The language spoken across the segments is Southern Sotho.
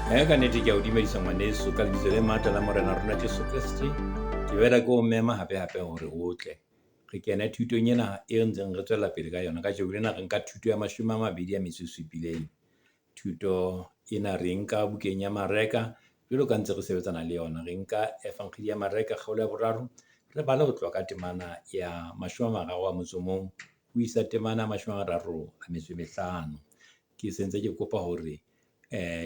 Ka nnete ke a o dumedisa ngwaneso ka lebitso le matla la Morena rona Jesu Kreste. Ke boela ke o mema hape hape hore o tle re kene thutong ena e ntseng re tswela pele ka yona. Kajeko lena re nka thuto ya 27. Thuto ena re nka bukeng ya Mareka, jwalo ka ntse re sebetsana le yona. Re nka Efankgedi ya Mareka kgaolo ya boraro, re bale ho tloha ka temana ya 31 ho isa temana ya 35. Ke sentse ke kopa hore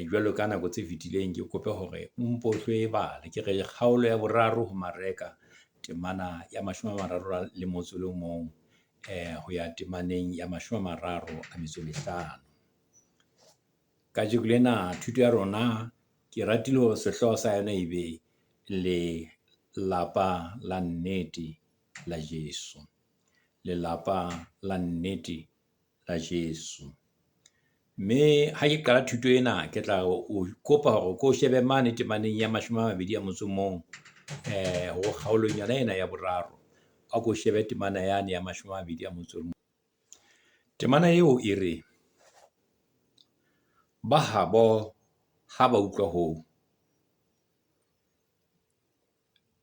jwalo ka nako tse fetileng, ke kope hore o mpo o tlo e bale. Ke re kgaolo ya boraro ho Mareka, temana ya 31 ho ya temaneng ya 35. Kajeko lena thuto ya rona ke ratile hore sehlooho sa yona e be Lelapa la nnete la Jesu, lelapa la nnete la Jesu. Mme ha ke qala thuto ena, ke tla o kopa hore o ko shebe mane temaneng ya 21 ho kgaolong yona ena ya boraro. A ko shebe temana yane ya 21. Temana eo e re, ba habo ha ba utlwa hoo,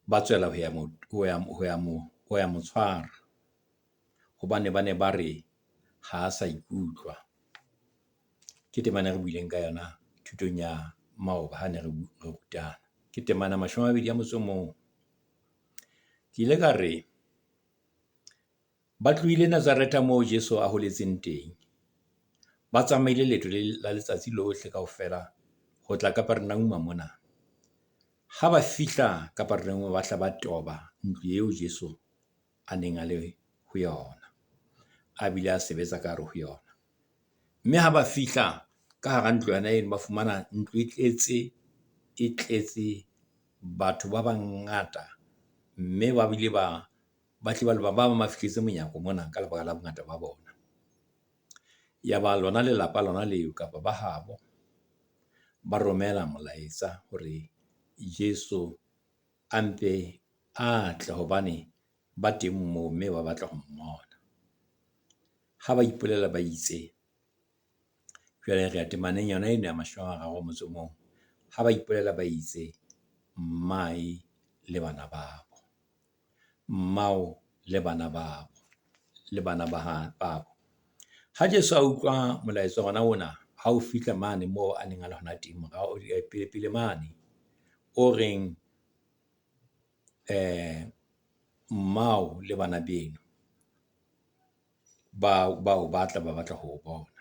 ba tswela ho ya ho ya mo tshwara, hobane ba ne ba re ha a sa ikutlwa. Ke temana e re buileng ka yona thutong ya maoba ha ne re rutana. Ke temana ya 21. Ke ile ka re, ba tlohile Nazaretha moo Jesu a holetseng teng. Ba tsamaile leeto la letsatsi lohle kaofela ho tla Kapernauma mona. Ha ba fihla Kapernauma, ba hla ba toba ntlo eo Jesu a neng a le ho yona, a bile a sebetsa ka hare ho yona. Mme ha ba fihla ka hara ntlo yona eno, ba fumana ntlo e tletse, e tletse batho ba bangata. Mme ba bile ba ba hlile ba ba bang ba fihletse monyako mona ka lebaka la bongata ba bona. Yaba lona lelapa lona leo kapa ba habo, ba romela molaetsa hore Jesu a mpe a tle hobane ba teng moo, mme ba batla ho mmona. Ha ba ipolela ba itse, jwale re ya temaneng yona ena ya 31. Ha ba ipolela ba itse, mmae le bana babo, mmao le bana babo, le bana ba babo. Ha Jesu a utlwa molaetsa ona ona, ha o fihla mane moo a neng a le hona teng morao pele pele mane, o reng mmao le bana beno ba o batla, ba batla ho o bona.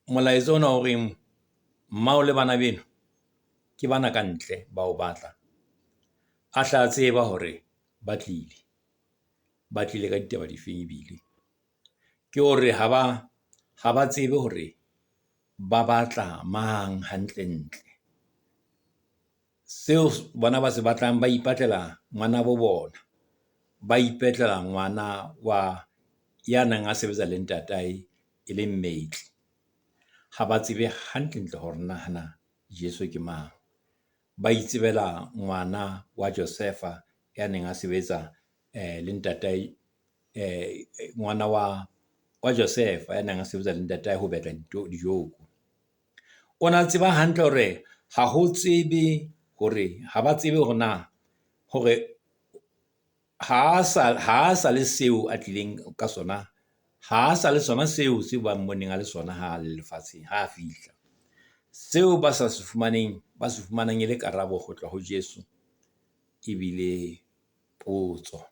Molaetsa ona o reng mmao le bana beno ke bana kantle ba o batla, a hla tseba hore ba tlile, ba tlile ka ditaba difeng ebile. Ke hore ha ba tsebe hore ba batla mang hantlentle. Seo bona ba se batlang, ba ipatlela ngwana bo bona, ba ipetlela ngwana wa ya neng a sebetsa le ntatae, e leng mmetli. Ha ba tsebe hantlentle hore nahana Jesu ke mang? Ba itsebela ngwana wa Josefa ya neng a sebetsa le ntatae ngwana wa Josefa ya neng a sebetsa le ntatae ho betla dijoko. O na tseba hantle hore ha ho tsebe hore ha ba tsebe hore na hore ha a sa le seo a tlileng ka sona, ha a sa le sona seo seo ba mmoneng a le sona ha a le lefatsheng ha a fihla. Seo ba sa se fumaneng, ba se fumanang e le karabo ho tloha ho Jesu, ebile potso.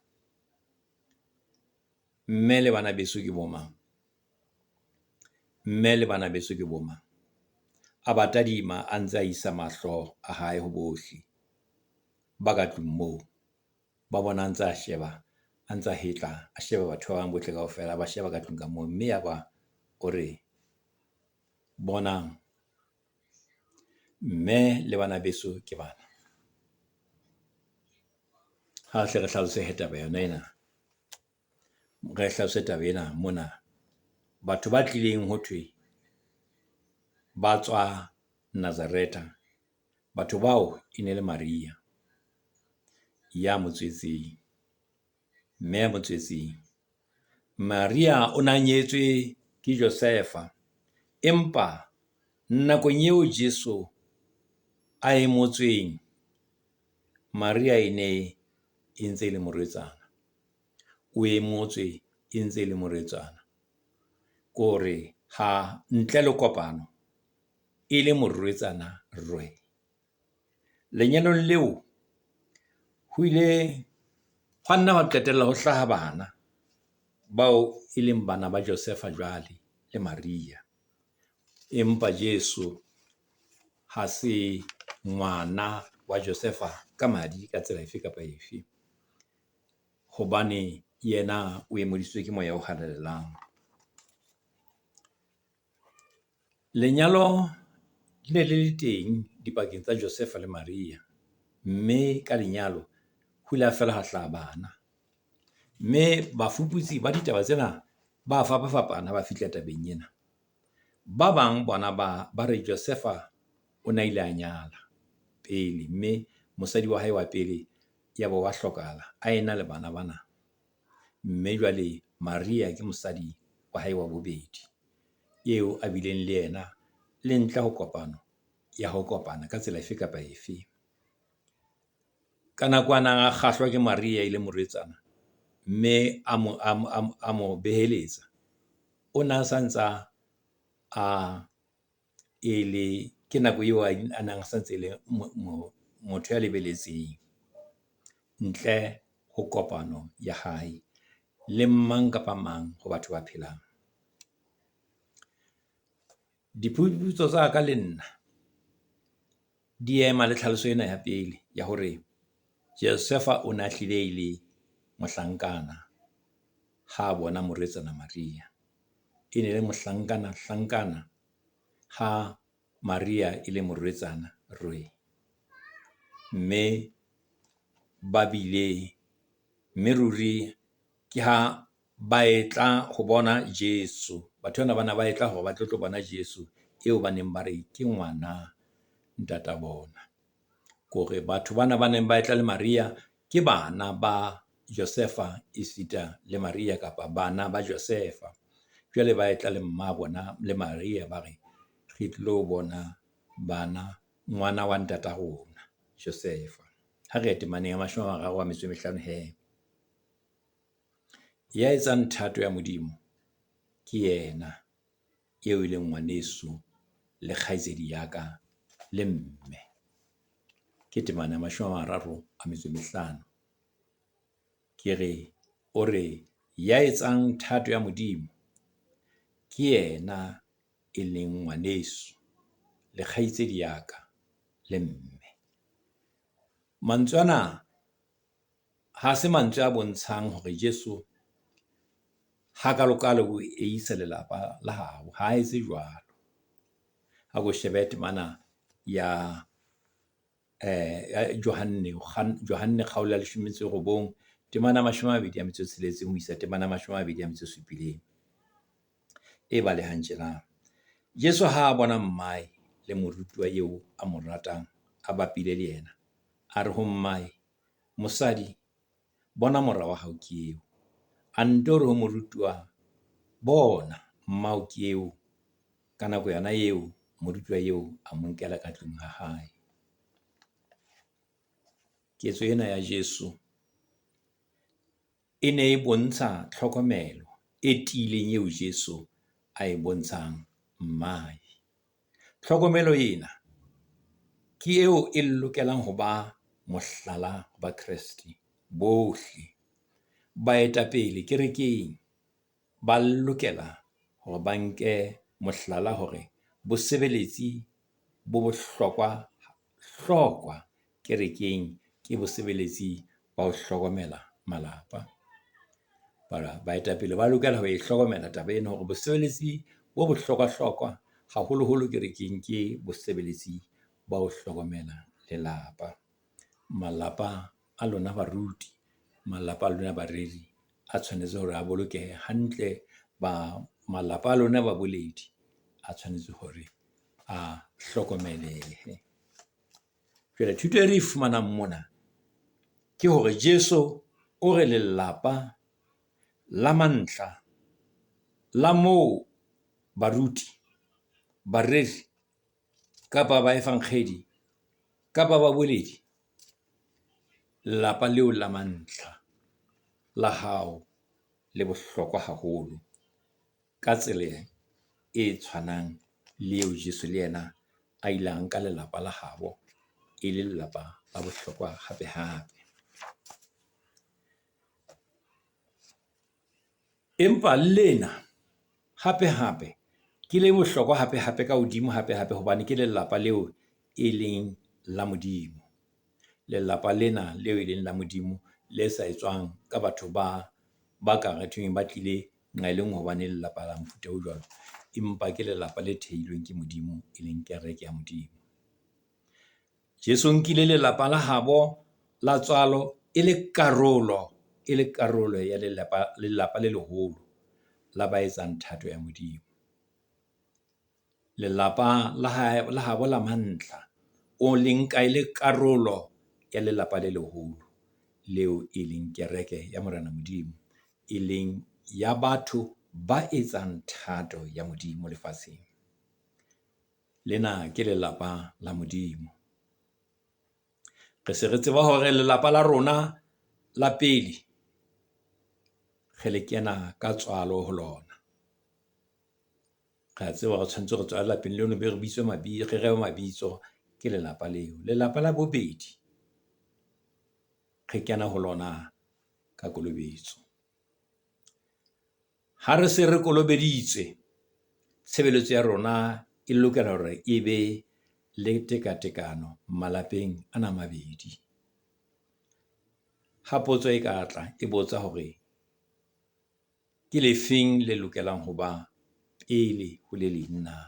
Mme le bana beso ke bo mang? Mme le bana beso ke bo mang? A ba tadima a ntse a isa mahlo a hae ho bohle ba ka tlung moo. Ba bona a ntse a sheba, a ntsa hetla, a sheba batho ba bang bohle kaofela, a ba sheba ka tlung ka moo. Mme yaba o re, bonang mme le bana beso ke bana. Ha hle re hlalose hee taba yona ena, re hlalose taba ena mona. Batho ba tlileng ho thwe ba tswa Nazaretha, batho bao e ne le Maria ya mo tswetseng, mme ya mo tswetseng. Maria o na nyetswe. ke Josefa. Empa nakong eo Jesu a emotsweng, Maria e ne e ntse e le morwetsana. O emotswe e ntse e le morwetsana. Ke hore ha ntle le kopano e le morwetsana rwe. Lenyalong leo ho ile hwa nna hwa qetella ho hlaha bana bao e leng bana ba Josefa jwale le Maria. Empa Jesu ha se ngwana wa Josefa ka madi ka tsela efe kapa efe. Hobane yena o emodisitswe ke moya o halalelang. Lenyalo le ne le le teng dipakeng tsa Josefa le Maria. Mme ka lenyalo ho ile ha fela ha hlaha bana. Mme bafuputsi ba ditaba tsena ba fapafapana ha ba fihla tabeng ena. Ba bang bona ba re Josefa o na ile a nyala pele, mme mosadi wa hae wa pele ya ba wa hlokahala a ena le bana bana. Mme jwale Maria ke mosadi wa hae wa bobedi eo a bileng le yena le ntle ho kopano ya ho kopana ka tsela efe kapa efe. Ka nako a nang a kgahlwa ke Maria e le morwetsana, mme a mo beheletsa. O na sa ntsa a e le, ke nako eo a nang santse e le motho ya lebeletseng ntle ho kopano ya hae le mang kapa mang ho batho ba phelang. Diphuputso tsa ka le nna di ema le tlhaloso ena ya pele ya hore Josefa o na hlile e le mohlankana ha bona morwetsana Maria. E ne le mohlankana hlankana ha Maria e le morwetsana rwe. Mme ba bile, mme ruri ke ha ba e tla ho bona Jesu. Batho bana ba na ba e tla hore ba tlo tlo bona Jesu eo ba neng ba re ke ngwana ntata bona. Ke hore batho bana ba neng ba e tla le Maria ke bana ba Josefa esita le Maria kapa bana ba Josefa. Jwale ba e tla le mma bona le Maria, ba re re tlo bona bana ngwana wa ntata rona Josefa. Ha re ye temaneng ya 35 hee. Ya etsang thato ya Modimo ke yena eo e leng ngwaneso le kgaitsedi ya ka le mme. Ke temana ya 35. Ke re, o re ya etsang thato ya Modimo ke yena e leng ngwaneso le kgaitsedi ya ka le mme. Mantswe ana ha se mantswe a bontshang hore Jesu hakalokalo o eisa lelapa la habo, ha etse jwalo. A ko shebe temana ya Johanne, Johanne kgaolo ya 19, temana ya 26 ho isa temana ya 27. E balehang tjena. Jesu ha a bona mmae le morutuwa eo a mo ratang a bapile le yena, a re ho mmae, Mosadi, bona mora wa hao ke eo. A nto re ho morutuwa, bona mmao ke eo. Ka nako yona eo, morutuwa eo a mo nkela ka tlung ha hae. Ketso ena ya Jesu e ne e bontsha tlhokomelo e tiileng eo Jesu a e bontshang mmae. Tlhokomelo ena ke eo e lokelang ho ba mohlala ho Bakreste bohle. Baetapele kerekeng ba lokela hore ba nke mohlala hore bosebeletsi bo bohlokwa hlokwa kerekeng ke bosebeletsi ba ho hlokomela malapa. Baetapele ba lokela ho e hlokomela taba ena hore bosebeletsi bo bohlokwa-hlokwa haholoholo kerekeng ke bosebeletsi ba ho hlokomela lelapa. Malapa a lona baruti, malapa a lona bareri a tshwanetse hore a bolokehe hantle. Ba malapa a lona baboledi a tshwanetse hore a hlokomelehe. Jwale thuto e re e fumanang mona ke hore Jesu o re lelapa la mantlha la moo Baruti, bareri kapa baefankgedi kapa baboledi, lelapa leo la mantlha la hao le bohlokwa haholo ka tsela e tshwanang le eo Jesu le yena a ile a nka lelapa la habo e le lelapa la bohlokwa hape hape. Empa lena hape hape ke le bohlokwa hape hape ka hodimo hape hape hobane ke lelapa leo e leng la Modimo. Lelapa lena leo e leng la Modimo le sa etswang ka batho ba ba ka re thweng ba tlile nqa e le nngwe hobane lelapa la mofuta o jwalo. Empa ke lelapa le thehilweng ke Modimo, e leng kereke ya Modimo. Jesu o nkile lelapa la habo la tswalo e le karolo, e le karolo ya lelapa, lelapa le leholo la ba etsang thato ya Modimo. Lelapa la hae la habo la mantlha, o le nka e le karolo ya lelapa le leholo leo e leng kereke ya Morena Modimo. E leng ya batho ba etsang thato ya Modimo lefatsheng. Lena ke lelapa la Modimo. Re se re tseba hore lelapa la rona la pele re le kena ka tswalo ho lona. Re a tseba hore tshwanetse re tswale lapeng leno be re bitswe re rewe mabitso ke lelapa leo. Lelapa la bobedi re kena ho lona ka kolobetso. Ha re se re kolobeditswe, tshebeletso ya rona e lokela hore e be le tekatekano malapeng ana a mabedi. Ha potso e ka tla e botsa hore ke lefeng le lokelang ho ba pele ho le leng na?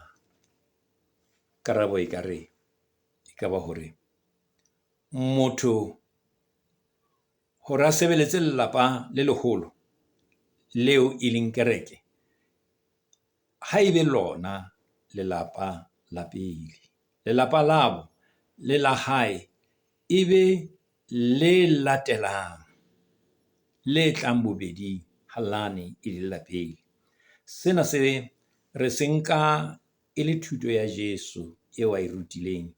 Karabo ekare ekaba hore motho hore a sebeletse lelapa le leholo leo e leng kereke, ha ebe lona lelapa la pele. Lelapa labo le la hae e be le latelang, le tlang bobeding ha lane e le la pele. Sena se re se nka e le thuto ya Jesu eo ae rutileng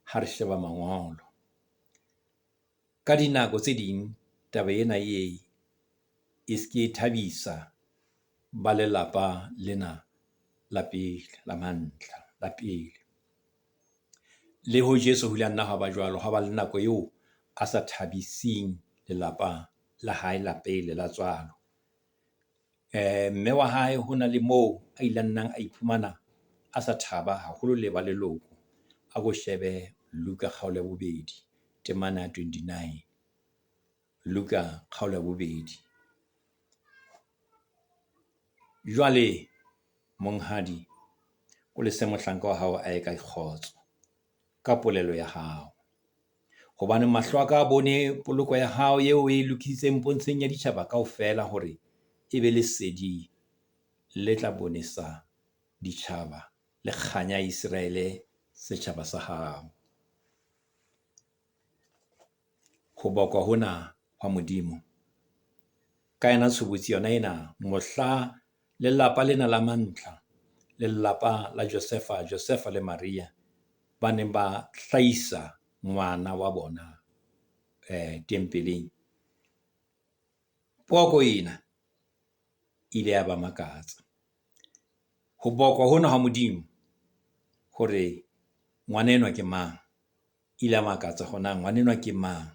ha re sheba mangolo. Ka dinako tse ding taba ena e ye e ske thabisa ba lelapa lena la pele, la mantlha, la pele. Le ho Jesu ho ile ha nna hwa ba jwalo, hwa ba le nako eo a sa thabising lelapa la hae la pele la tswalo. Mme wa hae hona le moo a ile a nnang a iphumana a sa thaba haholo le ba leloko. A ko shebe Luka kgaolo ya bobedi, temana ya 29. Luka kgaolo ya bobedi. Jwale monghadi, o lese mohlanka wa hao a ye ka kgotso, ka polelo ya hao. Hobane mahlo a ka a bone poloko ya hao eo o e lokisitseng pontsheng ya ditjhaba kaofela hore e be lesedi le tla bonesa ditjhaba le kganya ya Iseraele setjhaba sa hao. Ho bokwa hona hwa Modimo ka yona tshobotsi yona ena, mohla lelapa lena la mantlha, lelapa la Josefa, Josefa le Maria ba neng ba hlahisa ngwana wa bona tempeleng. Poko ena ile ya ba makatsa. Ho bokwa hona ha Modimo hore ngwana enwa ke mang, ile ya makatsa hore na ngwana enwa ke mang.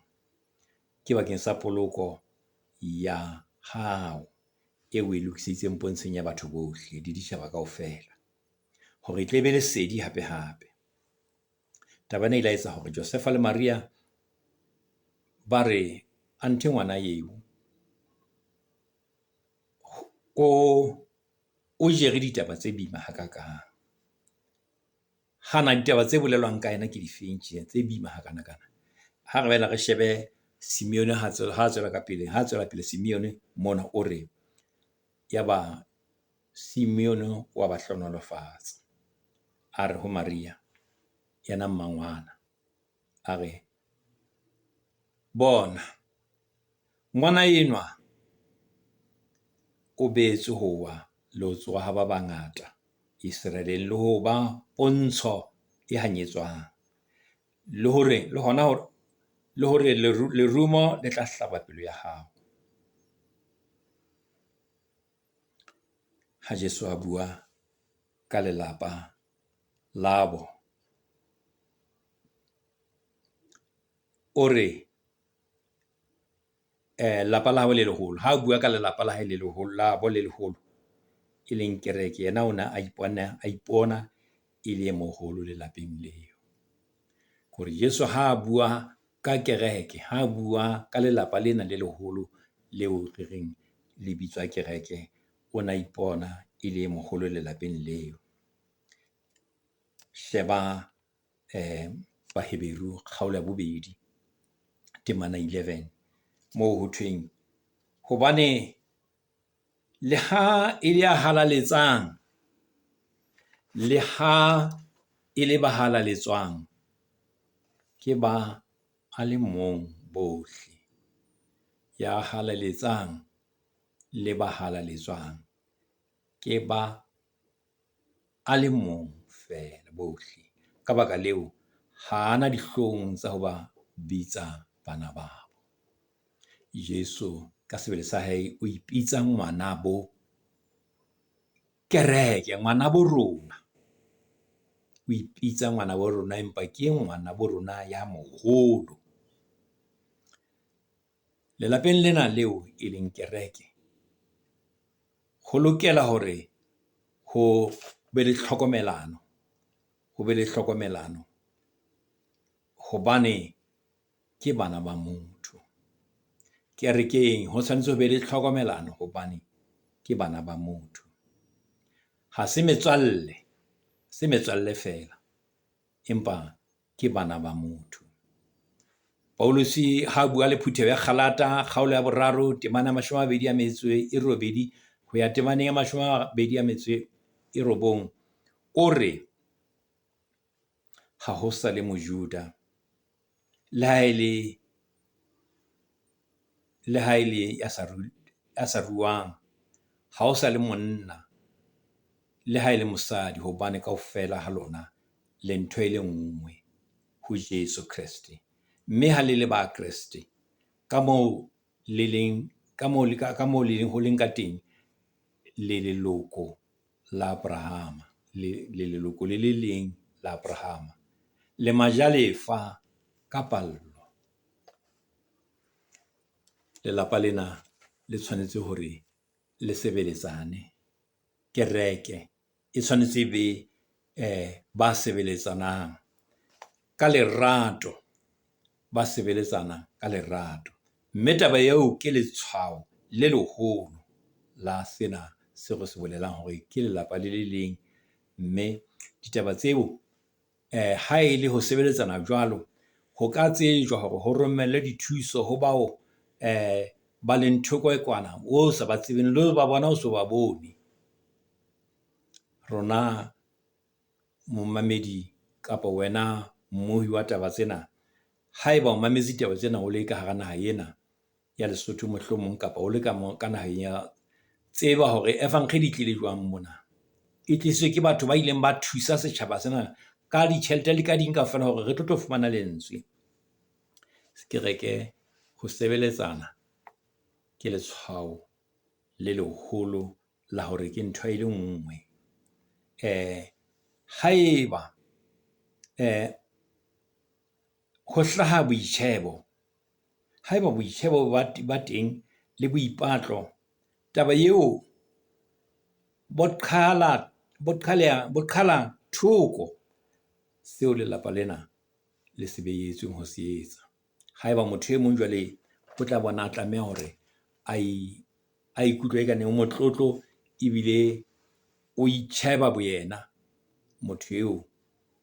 Ke bakeng sa poloko ya hao eo o e lokiseditseng pontsheng ya batho bohle le ditjhaba kaofela. Hore e tle be lesedi hape hape. Taba ena e ile ya etsa hore Josefa le Maria ba re anthe ngwana eo o jere ditaba tse boima hakakang. Hana ditaba tse bolelwang ka yena ke difeng tje tse boima hakanakana? Ha re boela re shebe Simeone ha tswela ka pele, ha tswela pele Simeone mona o re, yaba Simeone wa ba hlohonolofatsa. A re ho Maria, yena mmangwana, a re, bona ngwana enwa o behetswe ho wa le ho tsoha ha ba bangata. Iseraeleng le ho ba pontsho e hanyetswang. Le hore le hona hore le hore lerumo le tla hlaba pelo ya hao. Ha Jesu a bua ka lelapa labo, o re lapa la habo le leholo. Ha a bua ka lelapa la hae le leholo, labo le leholo, e leng kereke. Yena o ne a a ipona e le e moholo lelapeng leo. Hore Jesu ha a bua ka kereke, ha a bua ka lelapa lena le leholo leo re reng le bitswa kereke, o na ipona e le e moholo lelapeng leo. Sheba Baheberu kgaolo ya bobedi temana 11 moo ho thweng, hobane le ha e le ya halaletsang, le ha e le ba halaletswang, ke ba a le mong bohle. Ya halaletsang le ba halaletswang ke ba a le mong feela bohle. Ka baka leo, ha ana dihlong tsa ho ba bitsa bana babo. Jesu ka sebele sa hae o ipitsa ngwanabo kereke, ngwanabo rona. O ipitsa ngwanabo rona, empa ke ngwanabo rona ya moholo. Lelapeng lena leo e leng kereke, ho lokela hore ho be le tlhokomelano, ho be le hlokomelano hobane ke bana ba motho. Kerekeng ho tshwanetse ho be le tlhokomelano hobane ke bana ba motho. Ha se metswalle, se metswalle feela, empa ke bana ba motho. Pauluse ha bua le phutheho ya Galata, kgaolo ya boraro, temana ya mashome a mabedi a metso e robedi ho ya temaneng ya mashome a mabedi a metso e robong, o re ha ho sa le Mojuda, le ha e le, le ha e le ya sa ya sa ruang, ha o sa le monna, le ha e le mosadi, hobane kaofela ha lona le ntho e le nngwe ho Jesu Kreste. Mme ha le le ba Kreste, ka moo le leng, ka moo le ka moo le ho leng ka teng, le leloko la Abrahama, le leloko le le leng la Abrahama. Le majalefa ka pallo. Lelapa lena le tshwanetse hore le sebeletsane. Kereke e tshwanetse e be ba sebeletsanang ka lerato, ba sebeletsana ka lerato. Mme taba eo ke letshwao le leholo la sena seo re se bolelang hore ke lelapa le le leng. Mme ditaba tseo ha e le ho sebeletsana jwalo, ho ka tsejwa hore ho romellwe dithuso ho bao ba leng thoko kwana, o sa ba tsebeng le ho ba bona o so ba bone. Rona momamedi kapa wena mmohi wa taba tsena, haeba o mametse ditaba tsena o le ka hara naha ena ya Lesotho mohlomong kapa o le ka mo ka naheng ya, tseba hore efankgedi e tlile jwang mona. E tlisitswe ke batho ba ileng ba thusa setjhaba sena ka ditjhelete le ka ding kaofela hore re tlo tlo fumana lentswe. Kereke ho sebeletsana ke letshwao le leholo la hore ke ntho e le nngwe. Haeba ho hlaha boitjhebo, haeba boitjhebo ba teng le boipatlo, taba eo bo qhala, bo qhaleha, bo qhala thoko seo lelapa lena le se behetsweng ho se etsa. Haeba motho e mong jwale o tla bona, a tlameha hore a ikutlwe eka o motlotlo ebile o itjheba boyena. Motho eo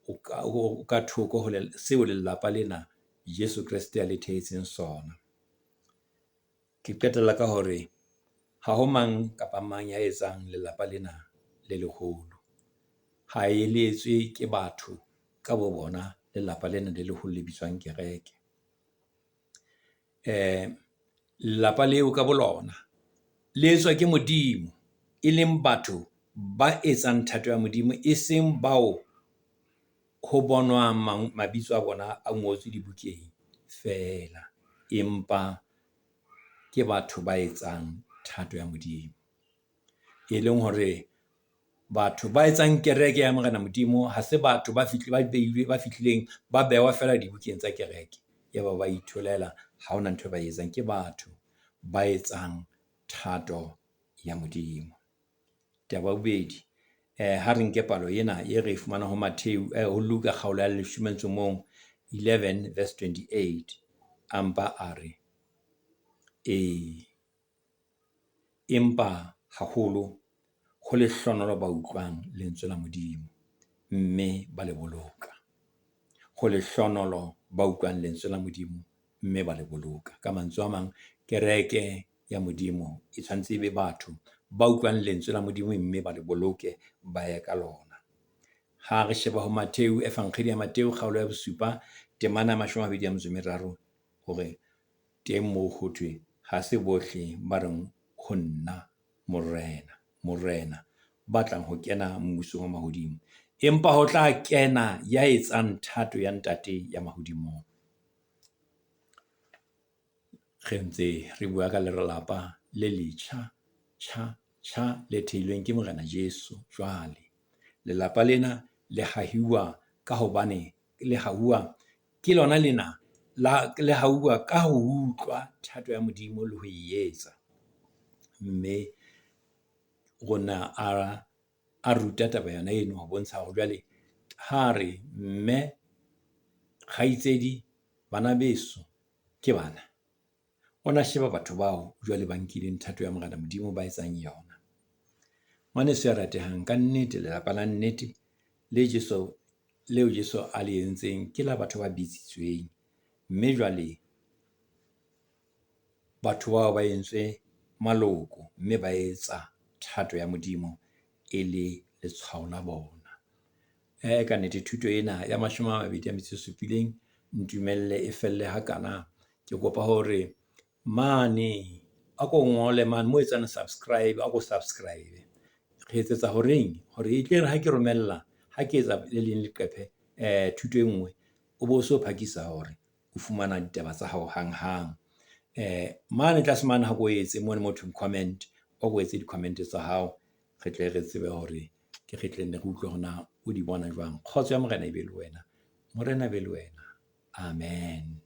o ka o ka thoko ho seo lelapa lena Jesu Kreste a le thehetseng sona. Ke qetella ka hore ha ho mang kapa mang ya etsang lelapa lena le leholo. Ha e le etswe ke batho ka bo bona lelapa lena le leholo le bitswang kereke. Lelapa leo ka bo lona le etswa ke Modimo, e leng batho ba etsang thato ya Modimo, e seng bao ho bonwang mabitso a bona a ngotswe dibukeng feela. Empa ke batho ba etsang thato ya Modimo. E leng hore batho ba etsang kereke ya Morena Modimo, ha se batho ba ba beilwe, ba fihlileng ba behwa feela dibukeng tsa kereke. Yaba ba itholela ha hona nthwe ba e etsang. Ke batho ba etsang thato ya Modimo. Taba ya bobedi, ha re nke palo ena e re e fumanang ho Mattheu, ho Luka kgaolo ya leshome o mong, 11 verse 28. A mpa a re, ee, empa haholo ho lehlohonolo ba utlwang lentswe la Modimo mme ba le boloka. Ho lehlohonolo ba utlwang lentswe la Modimo mme ba le boloka. Ka mantswe a mang, kereke ya Modimo e tshwanetse e be batho ba utlwang lentswe la Modimo mme ba le boloke, ba ye ka lona. Ha re sheba ho Mattheu, Efankgedi ya Mattheu kgaolo ya bosupa temana ya mashome a mabedi a metso e meraro hore teng moo ho thwe, ha se bohle ba reng ho nna Morena, Morena, ba tlang ho kena mmusong wa mahodimo. Empa ho tla kena ya etsang thato ya Ntate ya mahodimong. Re ntse re bua ka lelapa le letjha, tjha, tjha, le theilweng ke Morena Jesu jwale. Lelapa lena le hahuwa ka hobane le hauwa ke lona lena la le hauwa ka ho utlwa thato ya Modimo le ho e etsa. Mme rona a ruta taba yona eno ho bontsha hore jwale ha re mme, kgaitsedi, bana beso ke bana. Ona sheba batho bao jwale ba nkileng thato ya Morena Modimo, ba etsang yona. Ngwaneso ya ratehang, kannete lelapa la nnete le Jesu, leo Jesu a le entseng ke la batho ba bitsitsweng. Mme jwale batho bao ba entswe maloko mme ba etsa thato ya Modimo e le letshwao la bona. Kannete thuto ena ya mashome a mabedi a metso e supileng, ntumelle e felle hakana. Ke kopa hore mane a ko ngole mane moo o etsang subscribe, a ko subscribe. Re etsetsa horeng hore e tle re ha ke romella, ha ke etsa le leng leqephe thuto e nngwe, o bo so phakisa hore o fumana ditaba tsa hao hanghang. Mane tlase mane ha ko etse mona mo ho thweng comment, o ko etse di-comment tsa hao. Re tle re tsebe hore ke re tle nne re utlwe hore na o di bona jwang. Kgotso ya Morena e be le wena. Morena a be le wena. Amen.